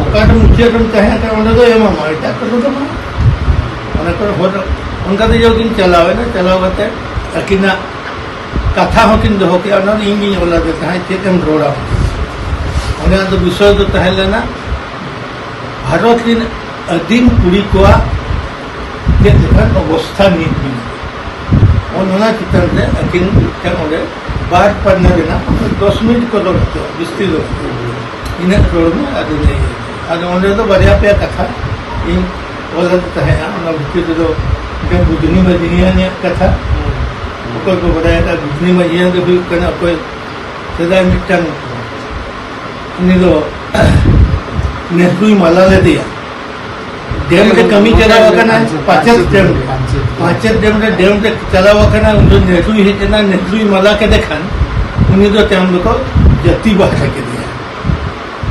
ᱚᱠᱟᱨᱮ ᱢᱩᱪᱟᱹᱫ ᱨᱮᱢ ᱛᱟᱦᱮᱸ ᱠᱟᱱᱟ, ᱚᱸᱰᱮ ᱫᱚ ᱮᱢᱟᱢᱟ, ᱮᱴᱟᱜ ᱠᱚᱨᱮ ᱫᱚ ᱵᱟᱝ᱾ ᱚᱱᱟ ᱠᱚᱨᱮ ᱦᱚᱲ ᱚᱱᱠᱟ ᱛᱮ ᱡᱚᱠᱷᱚᱱ ᱠᱤᱱ ᱪᱟᱞᱟᱣ ᱮᱱᱟ, ᱪᱟᱞᱟᱣ ᱠᱟᱛᱮ ᱟᱹᱠᱤᱱᱟᱜ ᱠᱟᱛᱷᱟ ᱦᱚᱸ ᱠᱤᱱ ᱫᱚᱦᱚ ᱠᱮᱜᱼᱟ, ᱚᱱᱟ ᱫᱚ ᱤᱧ ᱜᱤᱧ ᱚᱞ ᱟᱫᱮ ᱛᱟᱦᱮᱸᱫ, ᱪᱮᱫ ᱮᱢ ᱨᱚᱲᱟ? ᱚᱸᱰᱮᱱᱟᱜ ᱫᱚ ᱵᱤᱥᱚᱭ ᱫᱚ ᱛᱟᱦᱮᱸ ᱞᱮᱱᱟ ᱵᱷᱟᱨᱚᱛ ᱨᱮᱱ ᱟᱹᱫᱤᱢ ᱠᱩᱲᱤ ᱠᱚᱣᱟᱜ ᱪᱮᱫ ᱞᱮᱠᱟᱱ ᱚᱵᱚᱥᱛᱷᱟ ᱱᱤᱛ ᱢᱮᱱᱟᱜᱼᱟ, ᱚᱱ-, ᱚᱱᱟ ᱪᱮᱛᱟᱱ ᱨᱮ ᱟᱹᱠᱤᱱ ᱢᱤᱫᱴᱟᱝ ᱚᱸᱰᱮ ᱵᱟᱨ ᱯᱟᱱᱱᱟ ᱨᱮᱱᱟᱜ ᱫᱚᱥ ᱢᱤᱱᱤᱴ ᱠᱚ ᱨᱚᱲ ᱦᱚᱪᱚ, ᱵᱤᱥᱛᱤ ᱫᱚ ᱵᱟᱝ᱾ ᱤᱱᱟᱹᱜ ᱨᱚᱲ ᱢᱮ, ᱟᱫᱚ ᱞᱟᱹᱭ ᱟᱹᱧ᱾ ᱟᱫᱚ ᱚᱸᱰᱮ ᱫᱚ ᱵᱟᱨᱭᱟ ᱯᱮᱭᱟ ᱠᱟᱛᱷᱟ ᱤᱧ ᱚᱞ ᱟᱫᱮ ᱛᱟᱦᱮᱸᱫᱼᱟ, ᱚᱱᱟ ᱵᱷᱤᱛᱤᱨ ᱨᱮᱫᱚ ᱢᱤᱫᱴᱟᱝ ᱵᱩᱫᱷᱱᱤ ᱢᱟᱹᱡᱷᱤᱭᱟᱱᱟᱜ ᱠᱟᱛᱷᱟ᱾ ᱚᱠᱚᱭ ᱠᱚ ᱵᱟᱰᱟᱭ ᱟᱠᱟᱫ, ᱵᱩᱫᱷᱱᱤ ᱢᱟᱹᱡᱷᱤᱭᱟᱱ ᱫᱚ ᱦᱩᱭᱩᱜ ᱠᱟᱱᱟ ᱚᱠᱚᱭ ᱥᱮᱫᱟᱭ ᱢᱤᱫᱴᱟᱝ, ᱩᱱᱤ ᱫᱚ ᱱᱮᱦᱨᱩᱭ ᱢᱟᱞᱟ ᱞᱮᱫᱮᱭᱟ᱾ ᱰᱮᱢ ᱨᱮ ᱠᱟᱹᱢᱤ ᱪᱟᱞᱟᱣ ᱟᱠᱟᱱᱟᱭ, ᱯᱟᱸᱪᱮᱛ ᱰᱮᱢ ᱨᱮ᱾ ᱯᱟᱸᱪᱮᱛ ᱰᱮᱢ ᱨᱮ, ᱰᱮᱢ ᱨᱮ ᱪᱟᱞᱟᱣ ᱟᱠᱟᱱᱟᱭ, ᱩᱱ ᱫᱚ ᱱᱮᱦᱨᱩᱭ ᱦᱮᱡ ᱮᱱᱟ, ᱱᱮᱦᱨᱩᱭ ᱢᱟᱞᱟ ᱠᱮᱫᱮ ᱠᱷᱟᱱ ᱩᱱᱤ ᱫᱚ ᱛᱟᱭᱚᱢ ᱫᱚᱠᱚ ᱡᱟᱹᱛᱤ ᱵᱟᱦᱨᱮ ᱠᱮᱫᱮᱭᱟ᱾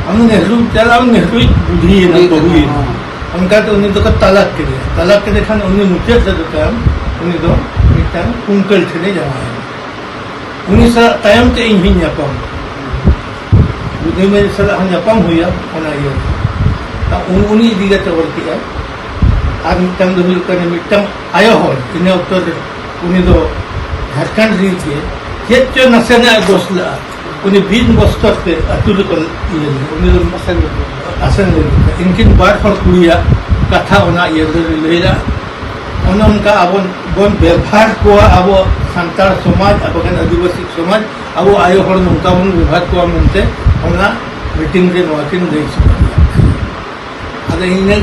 ᱩᱱᱤ ᱱᱮᱦᱨᱩ ᱪᱟᱞᱟᱣ, ᱱᱮᱦᱨᱩᱭ ᱵᱩᱰᱷᱤᱭᱮᱱᱟ, ᱵᱩᱰᱷᱤᱭᱮᱱᱟ, ᱵᱟᱹᱦᱩᱭᱮᱱᱟ᱾ ᱦᱚᱸ᱾ ᱚᱱᱠᱟᱛᱮ ᱩᱱᱤ ᱫᱚᱠᱚ ᱛᱟᱞᱟᱠ ᱠᱮᱫᱮᱭᱟ᱾ ᱛᱟᱞᱟᱠ ᱠᱮᱫᱮ ᱠᱷᱟᱱ ᱩᱱᱤ ᱢᱩᱪᱟᱹᱫ ᱨᱮᱫᱚ ᱛᱟᱭᱚᱢ ᱩᱱᱤ ᱫᱚ ᱢᱤᱫᱴᱟᱝ ᱠᱩᱝᱠᱟᱹᱞ ᱴᱷᱮᱱᱮ ᱡᱟᱶᱟᱭᱮᱱᱟ᱾ ᱩᱱᱤ ᱥᱟᱞᱟᱜ ᱛᱟᱭᱚᱢ ᱛᱮ ᱤᱧ ᱦᱚᱸᱧ ᱧᱟᱯᱟᱢ᱾ ᱵᱩᱫᱷᱤ ᱢᱟᱹᱭ ᱥᱟᱞᱟᱜ ᱦᱚᱸ ᱧᱟᱯᱟᱢ ᱦᱩᱭᱟ, ᱚᱱᱟ ᱤᱭᱟᱹ᱾ ᱩᱱ-, ᱩᱱᱤ ᱤᱫᱤ ᱠᱟᱛᱮ ᱚᱞ ᱠᱮᱜᱼᱟᱭ᱾ ᱟᱨ ᱢᱤᱫᱴᱟᱝ ᱫᱚ ᱦᱩᱭᱩᱜ ᱠᱟᱱᱟ, ᱢᱤᱫᱴᱟᱝ ᱟᱭᱳ ᱦᱚᱲ, ᱤᱱᱟᱹ ᱚᱠᱛᱚ ᱨᱮ ᱩᱱᱤ ᱫᱚ ᱡᱷᱟᱲᱠᱷᱚᱸᱰ ᱨᱤᱱᱤᱡ ᱜᱮ, ᱪᱮᱫ ᱪᱚ ᱱᱟᱥᱮᱱᱟᱜ ᱮ ᱫᱳᱥ ᱞᱮᱜᱼᱟ᱾ ᱩᱱᱤ ᱵᱤᱱ ᱵᱚᱥᱛᱚᱨ ᱛᱮ ᱟᱹᱛᱩ ᱨᱮᱠᱚ ᱤᱭᱟᱹ ᱞᱮᱫᱟ᱾ ᱩᱱᱤ ᱫᱚ ᱟᱥᱮᱱ ᱞᱮᱫᱮᱭᱟ᱾ ᱟᱥᱮᱱ ᱞᱮᱫᱮᱭᱟ᱾ ᱤᱱᱠᱤᱱ ᱵᱟᱨ ᱦᱚᱲ ᱠᱩᱲᱤᱭᱟᱜ ᱠᱟᱛᱷᱟ ᱚᱱᱟ ᱤᱭᱟᱹ ᱨᱮ ᱞᱟᱹᱭ ᱞᱮᱜᱼᱟ᱾ ᱚᱱᱮ ᱚᱱᱠᱟ ᱟᱵᱚ ᱵᱚᱱ ᱵᱮᱵᱷᱟᱨ ᱠᱚᱣᱟ, ᱟᱵᱚ ᱥᱟᱱᱛᱟᱲ ᱥᱚᱢᱟᱡᱽ, ᱟᱵᱚ ᱜᱟᱱ ᱟᱹᱫᱤᱵᱟᱹᱥᱤ ᱥᱚᱢᱟᱡᱽ, ᱟᱵᱚ ᱟᱭᱳ ᱦᱚᱲ ᱱᱚᱝᱠᱟ ᱵᱚᱱ ᱵᱮᱵᱷᱟᱨ ᱠᱚᱣᱟ ᱢᱮᱱᱛᱮ ᱚᱱᱟ ᱢᱤᱴᱤᱝ ᱨᱮ ᱱᱚᱣᱟ ᱠᱤᱱ ᱞᱟᱹᱭ ᱥᱚᱫᱚᱨ ᱞᱮᱫᱟ᱾ ᱟᱫᱚ ᱤᱱᱟᱹ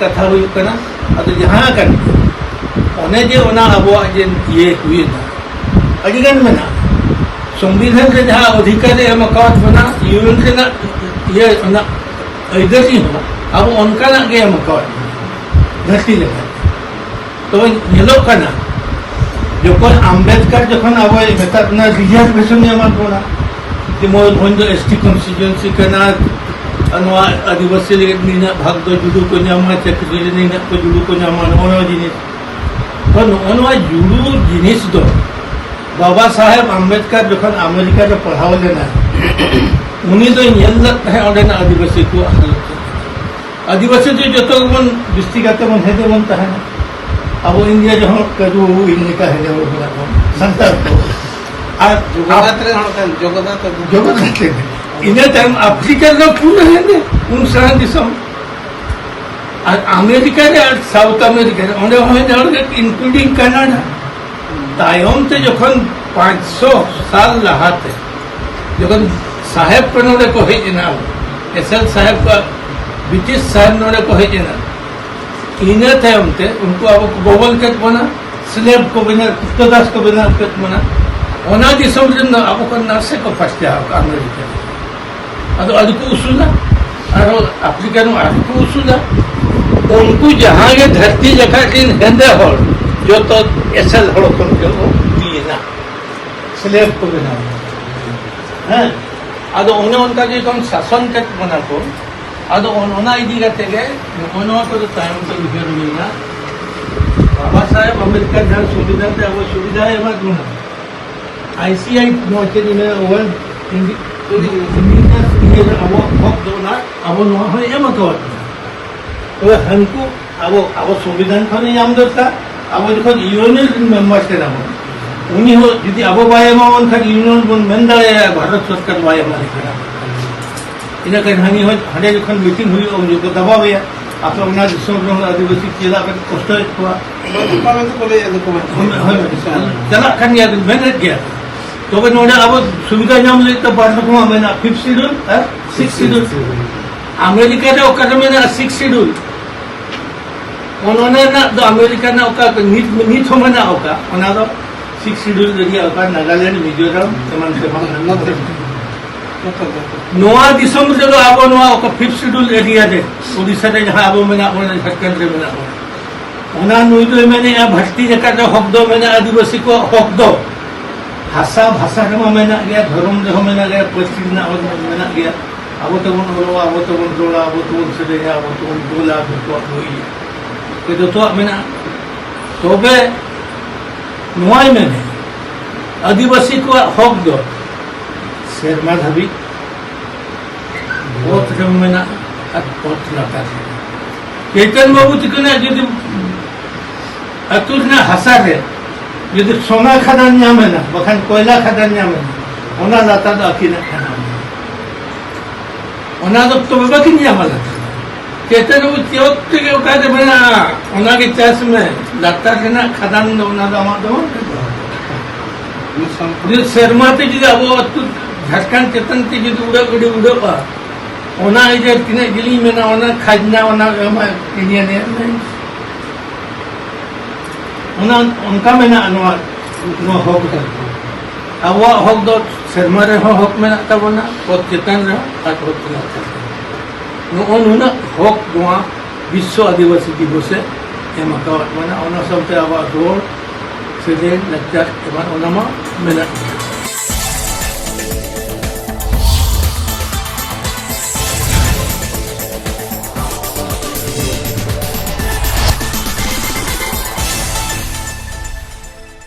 ᱠᱟᱛᱷᱟ ᱦᱩᱭᱩᱜ ᱠᱟᱱᱟ, ᱟᱫᱚ ᱡᱟᱦᱟᱸ ᱠᱟᱱ ᱜᱮ, ᱚᱱᱮ ᱡᱮ ᱚᱱᱟ ᱟᱵᱚᱣᱟᱜ ᱡᱮ ᱤᱭᱟᱹ ᱦᱩᱭᱮᱱᱟ, ᱟᱹᱰᱤᱜᱟᱱ ᱢᱮᱱᱟᱜᱼᱟ᱾ ᱥᱚᱝᱵᱤᱫᱷᱟᱱ ᱨᱮ ᱡᱟᱦᱟᱸ ᱚᱫᱷᱤᱠᱟᱨ ᱮ ᱮᱢ ᱟᱠᱟᱣᱟᱫ ᱵᱚᱱᱟ, ᱤᱭᱩ ᱮᱱ ᱨᱮᱱᱟᱜ ᱤᱭᱟᱹ, ᱚᱱᱟ ᱟᱹᱭᱫᱟᱹᱨᱤ ᱦᱚᱸ ᱟᱵᱚ ᱚᱱᱠᱟᱱᱟᱜ ᱜᱮ ᱮᱢ ᱟᱠᱟᱣᱟᱫ ᱵᱚᱱᱟ, ᱫᱷᱟᱹᱨᱛᱤ ᱞᱮᱠᱟ᱾ ᱛᱚᱵᱮ ᱧᱮᱞᱚᱜ ᱠᱟᱱᱟ, ᱡᱚᱠᱷᱚᱱ ᱟᱢᱵᱮᱫᱠᱟᱨ ᱡᱚᱠᱷᱚᱱ ᱟᱵᱚᱭ ᱢᱮᱛᱟᱫ ᱵᱚᱱᱟ ᱨᱤᱡᱟᱨᱵᱷᱮᱥᱚᱱ ᱮ ᱮᱢᱟᱫ ᱵᱚᱱᱟ, ᱡᱮ ᱢᱚᱭᱩᱨᱵᱷᱚᱸᱡᱽ ᱫᱚ ᱮᱥ ᱴᱤ ᱠᱚᱱᱥᱴᱤᱴᱩᱭᱮᱱᱥᱤ ᱠᱟᱱᱟ, ᱟᱨ ᱱᱚᱣᱟ ᱟᱹᱫᱤᱵᱟᱹᱥᱤ ᱞᱟᱹᱜᱤᱫ ᱱᱤᱱᱟᱹᱜ ᱵᱷᱟᱜᱽ ᱫᱚ ᱡᱩᱫᱩ ᱠᱚ ᱧᱟᱢᱟ, ᱪᱟᱹᱠᱨᱤ ᱨᱮ ᱱᱤᱱᱟᱹᱜ ᱠᱚ ᱡᱩᱫᱩ ᱠᱚ ᱧᱟᱢᱟ, ᱱᱚᱜᱼᱚ ᱱᱚᱣᱟ ᱡᱤᱱᱤᱥ᱾ ᱛᱚ ᱱᱚᱜᱼᱚ ᱱᱚᱣᱟ ᱡᱩᱲᱩ ᱡᱤᱱᱤᱥ ᱫᱚ ᱵᱟᱵᱟ ᱥᱟᱦᱮᱵᱽ ᱟᱢᱵᱮᱫᱠᱟᱨ ᱡᱚᱠᱷᱚᱱ ᱟᱢᱮᱨᱤᱠᱟ ᱨᱮ ᱯᱟᱲᱦᱟᱣ ᱞᱮᱱᱟ, ᱩᱱᱤ ᱫᱚᱭ ᱧᱮᱞ ᱞᱮᱫ ᱛᱟᱦᱮᱸᱫ ᱚᱸᱰᱮᱱᱟᱜ ᱟᱹᱫᱤᱵᱟᱹᱥᱤ ᱠᱚᱣᱟᱜ ᱦᱟᱞᱚᱛ ᱪᱮᱫ ᱞᱮᱠᱟ᱾ ᱟᱹᱫᱤᱵᱟᱹᱥᱤ ᱫᱚ ᱡᱚᱛᱚ ᱜᱮᱵᱚᱱ ᱵᱤᱥᱛᱤ ᱠᱟᱛᱮ ᱵᱚᱱ ᱦᱮᱸᱫᱮ ᱵᱚᱱ ᱛᱟᱦᱮᱱᱟ᱾ ᱟᱵᱚ ᱤᱱᱰᱤᱭᱟ ᱨᱮᱦᱚᱸ ᱠᱟᱹᱡᱩ ᱵᱟᱹᱵᱩ ᱤᱧ ᱞᱮᱠᱟ ᱦᱮᱸᱫᱮ ᱦᱚᱲ ᱢᱮᱱᱟᱜ ᱵᱚᱱ, ᱥᱟᱱᱛᱟᱲ ᱠᱚ᱾ ᱟᱨ ᱡᱚᱜᱚᱱᱱᱟᱛᱷ ᱨᱮ ᱦᱚᱲ ᱠᱟᱱ, ᱡᱚᱜᱚᱱᱱᱟᱛᱷ ᱟᱹᱜᱩ᱾ ᱡᱚᱜᱚᱱᱱᱟᱛᱷ ᱨᱮ᱾ ᱤᱱᱟᱹ ᱛᱟᱭᱚᱢ ᱟᱯᱷᱨᱤᱠᱟ ᱨᱮᱫᱚ ᱯᱩᱨᱟᱹ ᱦᱮᱸᱫᱮ, ᱩᱱ ᱥᱟᱨᱟ ᱫᱤᱥᱚᱢ᱾ ᱟᱨ ᱟᱢᱮᱨᱤᱠᱟ ᱨᱮ ᱟᱨ ᱥᱟᱣᱩᱛᱷ ᱟᱢᱮᱨᱤᱠᱟ ᱨᱮ, ᱚᱸᱰᱮ ᱦᱚᱸ ᱦᱮᱸᱫᱮ ᱦᱚᱲ ᱜᱮ, including Canada᱾ ᱛᱟᱭᱚᱢ ᱛᱮ ᱡᱚᱠᱷᱚᱱ ᱯᱟᱸᱪᱥᱚ ᱥᱟᱞ ᱞᱟᱦᱟᱛᱮ ᱡᱚᱠᱷᱚᱱ ᱥᱟᱦᱮᱵᱽ ᱠᱚ ᱱᱚᱰᱮ ᱠᱚ ᱦᱮᱡ ᱮᱱᱟ, ᱮᱥᱮᱞ ᱥᱟᱦᱮᱵᱽ ᱠᱚ, ᱵᱨᱤᱴᱤᱥ ᱥᱟᱦᱮᱵᱽ ᱱᱚᱰᱮ ᱠᱚ ᱦᱮᱡ ᱮᱱᱟ, ᱤᱱᱟᱹ ᱛᱟᱭᱚᱢ ᱛᱮ ᱩᱱᱠᱩ ᱟᱵᱚ ᱠᱚ ᱵᱚᱵᱚᱞ ᱠᱮᱫ ᱵᱚᱱᱟ, ᱥᱞᱮᱵᱽ ᱠᱚ ᱵᱮᱱᱟᱣ, ᱠᱨᱤᱛᱚᱫᱟᱥ ᱠᱚ ᱵᱮᱱᱟᱣ ᱠᱮᱫ ᱵᱚᱱᱟ᱾ ᱚᱱᱟ ᱫᱤᱥᱚᱢ ᱨᱮᱱ ᱫᱚ ᱟᱵᱚ ᱠᱷᱚᱱ ᱱᱟᱥᱮ ᱠᱚ ᱯᱟᱥᱪᱟ ᱟᱠᱟᱱᱟ ᱟᱢᱮᱨᱤᱠᱟ ᱨᱮ᱾ ᱟᱫᱚ ᱟᱹᱰᱤ ᱠᱚ ᱩᱥᱩᱞᱟ, ᱟᱨᱚ ᱟᱯᱷᱨᱤᱠᱟ ᱨᱮᱱ ᱟᱹᱰᱤ ᱠᱚ ᱩᱥᱩᱞᱟ᱾ ᱩᱱᱠᱩ ᱡᱟᱦᱟᱸ ᱜᱮ ᱫᱷᱟᱹᱨᱛᱤ ᱡᱟᱠᱟᱛ ᱨᱮᱱ ᱦᱮᱸᱫᱮ ᱦᱚᱲ ᱡᱚᱛᱚ ᱮᱥᱮᱞ ᱦᱚᱲ ᱠᱷᱚᱱ ᱜᱮ ᱠᱚ ᱦᱩᱭᱮᱱᱟ, ᱥᱞᱮᱵᱽ ᱠᱚ ᱵᱮᱱᱟᱣ ᱮᱱᱟ᱾ ᱦᱮᱸ, ᱟᱫᱚ ᱚᱱᱮ ᱚᱱᱠᱟ ᱜᱮ ᱡᱚᱠᱷᱚᱱ ᱥᱟᱥᱚᱱ ᱠᱮᱫ ᱵᱚᱱᱟ ᱠᱚ, ᱟᱫᱚ ᱚᱱ-, ᱚᱱᱟ ᱤᱫᱤ ᱠᱟᱛᱮ ᱜᱮ ᱱᱚᱜᱼᱚ ᱱᱚᱣᱟ ᱠᱚᱫᱚ ᱛᱟᱭᱚᱢ ᱛᱮ ᱩᱭᱦᱟᱹᱨ ᱦᱩᱭᱱᱟ᱾ ᱵᱟᱵᱟ ᱥᱟᱦᱮᱵᱽ ᱟᱢᱵᱮᱫᱠᱟᱨ ᱡᱟᱦᱟᱸ ᱥᱚᱝᱵᱤᱫᱷᱟᱱ ᱛᱮ ᱟᱵᱚ ᱥᱩᱵᱤᱫᱷᱟᱭ ᱮᱢᱟᱫ ᱵᱚᱱᱟ, ᱟᱭ ᱥᱤ ᱟᱭ ᱱᱚᱣᱟ ᱪᱮᱫ ᱤᱧ ᱢᱮᱱᱟ, World Indi-, Indigenous ᱤᱭᱟᱹ ᱨᱮ ᱟᱵᱚᱣᱟᱜ ᱦᱚᱠ ᱫᱚ ᱚᱱᱟ ᱟᱵᱚ ᱱᱚᱣᱟ ᱦᱚᱸᱭ ᱮᱢ ᱟᱠᱟᱣᱟᱫ ᱵᱚᱱᱟ᱾ ᱛᱚᱵᱮ ᱦᱟᱱᱠᱩ ᱟᱵᱚ, ᱟᱵᱚ ᱥᱚᱝᱵᱤᱫᱷᱟᱱ ᱠᱷᱚᱱ ᱧᱟᱢ ᱫᱚᱨᱠᱟᱨ᱾ ᱟᱵᱚ ᱡᱚᱠᱷᱚᱱ ᱤᱭᱩᱱᱤᱭᱚᱱ ᱨᱮᱱ ᱢᱮᱢᱵᱟᱨ ᱠᱟᱱᱟ ᱵᱚᱱ, ᱩᱱᱤ ᱦᱚᱸ ᱡᱩᱫᱤ ᱟᱵᱚ ᱵᱟᱭ ᱮᱢᱟ ᱵᱚᱱ ᱠᱷᱟᱱ ᱤᱭᱩᱱᱤᱭᱚᱱ ᱵᱚᱱ ᱢᱮᱱ ᱫᱟᱲᱮᱭᱟᱜᱼᱟ ᱵᱷᱟᱨᱚᱛ ᱥᱚᱨᱠᱟᱨ ᱵᱟᱭ ᱮᱢᱟ ᱞᱮ ᱠᱟᱱᱟ᱾ ᱤᱱᱟᱹ ᱠᱷᱟᱱ ᱦᱟᱹᱱᱤ ᱦᱚᱸ ᱦᱟᱸᱰᱮ ᱡᱚᱠᱷᱚᱱ ᱢᱤᱴᱤᱝ ᱦᱩᱭᱩᱜᱼᱟ ᱩᱱ ᱡᱚᱠᱷᱚᱱ ᱫᱟᱵᱟᱣ ᱮᱭᱟ, ᱟᱯᱮ ᱚᱱᱟ ᱫᱤᱥᱚᱢ ᱨᱮᱱ ᱟᱹᱫᱤᱵᱟᱹᱥᱤ ᱪᱮᱫᱟᱜ ᱯᱮ ᱠᱚᱥᱴᱚᱭᱮᱫ ᱠᱚᱣᱟ? ᱵᱟᱝ, ᱚᱱᱠᱟ ᱢᱮᱱᱛᱮ ᱠᱚ ᱞᱟᱹᱭᱮᱫᱼᱟ, ᱫᱤᱠᱩ ᱢᱮᱱᱛᱮ᱾ ᱦᱳᱭ, ᱦᱳᱭ, ᱦᱳᱭ᱾ ᱪᱟᱞᱟᱜ ᱠᱟᱱ ᱜᱮᱭᱟ, ᱢᱮᱱᱮᱫ ᱜᱮᱭᱟ᱾ ᱛᱚᱵᱮ ᱱᱚᱰᱮ ᱟᱵᱚ ᱥᱩᱵᱤᱫᱷᱟ ᱧᱟᱢ ᱞᱟᱹᱜᱤᱫ ᱛᱮ ᱵᱟᱨ ᱨᱚᱠᱚᱢᱟᱜ ᱢᱮᱱᱟᱜᱼᱟ, ᱯᱷᱤᱯᱛᱷ ᱥᱤᱰᱩᱞ ᱟᱨ ᱥᱤᱠᱥ ᱥᱤᱰᱩᱞ᱾ ᱟᱢᱮᱨᱤᱠᱟ ᱨᱮ ᱚᱠᱟᱨᱮ ᱢᱮᱱᱟᱜᱼᱟ ᱥᱤᱠᱥ ᱥᱤᱰᱩᱞ? ᱚᱱ-, ᱚᱱᱟ ᱨᱮᱱᱟᱜ ᱫᱚ ᱟᱢᱮᱨᱤᱠᱟ ᱨᱮᱱᱟᱜ ᱚᱠᱟ ᱱᱤᱛ, ᱱᱤᱛ ᱦᱚᱸ ᱢᱮᱱᱟᱜ ᱚᱠᱟ, ᱚᱱᱟ ᱫᱚ ᱥᱤᱠᱥ ᱥᱤᱰᱩᱞ ᱮᱨᱤᱭᱟ ᱚᱠᱟ ᱱᱟᱜᱟᱞᱮᱱᱰ, ᱢᱤᱡᱳᱨᱟᱢ, ᱮᱢᱟᱱ ᱛᱮᱢᱟᱱ᱾ ᱱᱚᱛᱮ᱾ ᱱᱚᱣᱟ ᱫᱤᱥᱚᱢ ᱨᱮᱫᱚ ᱟᱵᱚ ᱱᱚᱣᱟ ᱚᱠᱟ ᱯᱷᱤᱯᱛᱷ ᱥᱤᱰᱩᱞ ᱮᱨᱤᱭᱟ ᱨᱮ, ᱳᱰᱤᱥᱟ ᱨᱮ ᱡᱟᱦᱟᱸ ᱟᱵᱚ ᱢᱮᱱᱟᱜ ᱵᱚᱱᱟ, ᱡᱷᱟᱲᱠᱷᱚᱸᱰ ᱨᱮ ᱢᱮᱱᱟᱜ ᱵᱚᱱᱟ, ᱚᱱᱟ ᱱᱩᱭ ᱫᱚᱭ ᱢᱮᱱᱮᱫᱼᱟ ᱵᱷᱟᱨᱛᱤ ᱡᱟᱠᱟᱛ ᱨᱮ ᱦᱚᱠ ᱫᱚ ᱢᱮᱱᱟᱜᱼᱟ, ᱟᱹᱫᱤᱵᱟᱹᱥᱤ ᱠᱚᱣᱟᱜ ᱦᱚᱠ ᱫᱚ᱾ ᱵᱷᱟᱥᱟ, ᱵᱷᱟᱥᱟ ᱨᱮᱢᱟ ᱢᱮᱱᱟᱜ ᱜᱮᱭᱟ, ᱫᱷᱚᱨᱚᱢ ᱨᱮᱦᱚᱸ ᱢᱮᱱᱟᱜ ᱜᱮᱭᱟ, ᱯᱟᱹᱨᱥᱤ ᱨᱮᱱᱟᱜ ᱦᱚᱸ ᱢᱮᱱᱟᱜ ᱜᱮᱭᱟ᱾ ᱟᱵᱚ ᱛᱮᱵᱚᱱ ᱚᱞᱚᱜᱼᱟ, ᱟᱵᱚ ᱛᱮᱵᱚᱱ ᱨᱚᱲᱟ, ᱟᱵᱚ ᱛᱮᱵᱚᱱ ᱥᱮᱨᱮᱧᱟ, ᱟᱵᱚ ᱛᱮᱵᱚᱱ ᱜᱳᱞᱟ, ᱡᱚᱛᱚᱣᱟᱜ ᱵᱚᱱ ᱤᱭᱟᱹᱭᱟ᱾ ᱡᱚᱛᱚᱣᱟᱜ ᱢᱮᱱᱟᱜᱼᱟ᱾ ᱛᱚᱵᱮ ᱱᱚᱣᱟᱭ ᱢᱮᱱᱮᱫ, ᱟᱹᱫᱤᱵᱟᱹᱥᱤ ᱠᱚᱣᱟᱜ ᱦᱚᱠ ᱫᱚ ᱥᱮᱨᱢᱟ ᱫᱷᱟᱹᱵᱤᱡ ᱚᱛ ᱨᱮ ᱢᱮᱱᱟᱜᱼᱟ ᱟᱨ ᱚᱛ ᱞᱟᱛᱟᱨ ᱨᱮ᱾ ᱪᱮᱛᱚᱱ ᱵᱟᱹᱵᱩ ᱛᱤᱠᱤᱱᱟᱜ ᱡᱩᱫᱤ ᱟᱹᱛᱩ ᱨᱮᱱᱟᱜ ᱦᱟᱥᱟ ᱨᱮ ᱡᱩᱫᱤ ᱥᱚᱱᱟ ᱠᱷᱟᱫᱟᱱ ᱧᱟᱢ ᱮᱱᱟ, ᱵᱟᱠᱷᱟᱱ ᱠᱚᱭᱞᱟ ᱠᱷᱟᱫᱟᱱ ᱧᱟᱢ ᱮᱱᱟ, ᱚᱱᱟ ᱞᱟᱛᱟᱨ ᱫᱚ ᱟᱹᱠᱤᱱᱟᱜ ᱠᱟᱱᱟ᱾ ᱚᱱᱟ ᱫᱚ ᱛᱚᱵᱮ ᱵᱟᱹᱠᱤᱱ ᱧᱟᱢᱟ ᱞᱟᱛᱟᱨ᱾ ᱪᱮᱛᱚᱱ ᱵᱟᱹᱵᱩ ᱪᱮᱫ ᱛᱮᱜᱮ ᱚᱠᱟ ᱨᱮ ᱢᱮᱱᱟᱜᱼᱟ, ᱚᱱᱟ ᱜᱮ ᱪᱟᱥ ᱢᱮ, ᱞᱟᱛᱟᱨ ᱨᱮᱱᱟᱜ ᱠᱷᱟᱫᱟᱱ ᱫᱚ ᱚᱱᱟ ᱫᱚ ᱟᱢᱟᱜ ᱫᱚ ᱵᱟᱝ ᱠᱟᱱᱟ᱾ ᱡᱩᱫᱤ ᱥᱮᱨᱢᱟ ᱛᱮ ᱡᱩᱫᱤ ᱟᱵᱚ ᱟᱹᱛᱩ ᱡᱷᱟᱲᱠᱷᱚᱸᱰ ᱪᱮᱛᱟᱱ ᱛᱮ ᱡᱩᱫᱤ ᱩᱰᱟᱹᱜ ᱜᱟᱹᱰᱤ ᱩᱰᱟᱹᱜᱼᱟ, ᱚᱱᱟ ᱤᱭᱟᱹ ᱛᱤᱱᱟᱹᱜ ᱡᱤᱞᱤᱧ ᱢᱮᱱᱟᱜᱼᱟ, ᱚᱱᱟ ᱠᱷᱟᱡᱽᱱᱟ, ᱚᱱᱟ ᱮᱢᱟ, ᱤᱧ ᱮᱢ᱾ ᱚᱱᱟ ᱚᱱᱠᱟ ᱢᱮᱱᱟᱜᱼᱟ ᱱᱚᱣᱟ, ᱱᱚᱣᱟ ᱦᱚᱠ ᱫᱚ᱾ ᱟᱵᱚᱣᱟᱜ ᱦᱚᱠ ᱫᱚ ᱥᱮᱨᱢᱟ ᱨᱮᱦᱚᱸ ᱦᱚᱠ ᱢᱮᱱᱟᱜ ᱛᱟᱵᱚᱱᱟ, ᱚᱛ ᱪᱮᱛᱟᱱ ᱨᱮᱦᱚᱸ ᱟᱨ ᱚᱛ ᱞᱟᱛᱟᱨ ᱨᱮᱦᱚᱸ᱾ ᱱᱚᱜᱼᱚ ᱱᱩᱱᱟᱹᱜ ᱦᱚᱠ ᱱᱚᱣᱟ ᱵᱤᱥᱥᱚ ᱟᱹᱫᱤᱵᱟᱹᱥᱤ ᱫᱤᱵᱚᱥ ᱮ ᱮᱢ ᱟᱠᱟᱣᱟᱫ ᱵᱚᱱᱟ᱾ ᱚᱱᱟ ᱥᱟᱶᱛᱮ ᱟᱵᱚᱣᱟᱜ ᱨᱚᱲ, ᱥᱮᱨᱮᱧ, ᱞᱟᱠᱪᱟᱨ ᱮᱢᱟᱱ ᱚᱱᱟ ᱢᱟ ᱢᱮᱱᱟᱜ ᱜᱮᱭᱟ᱾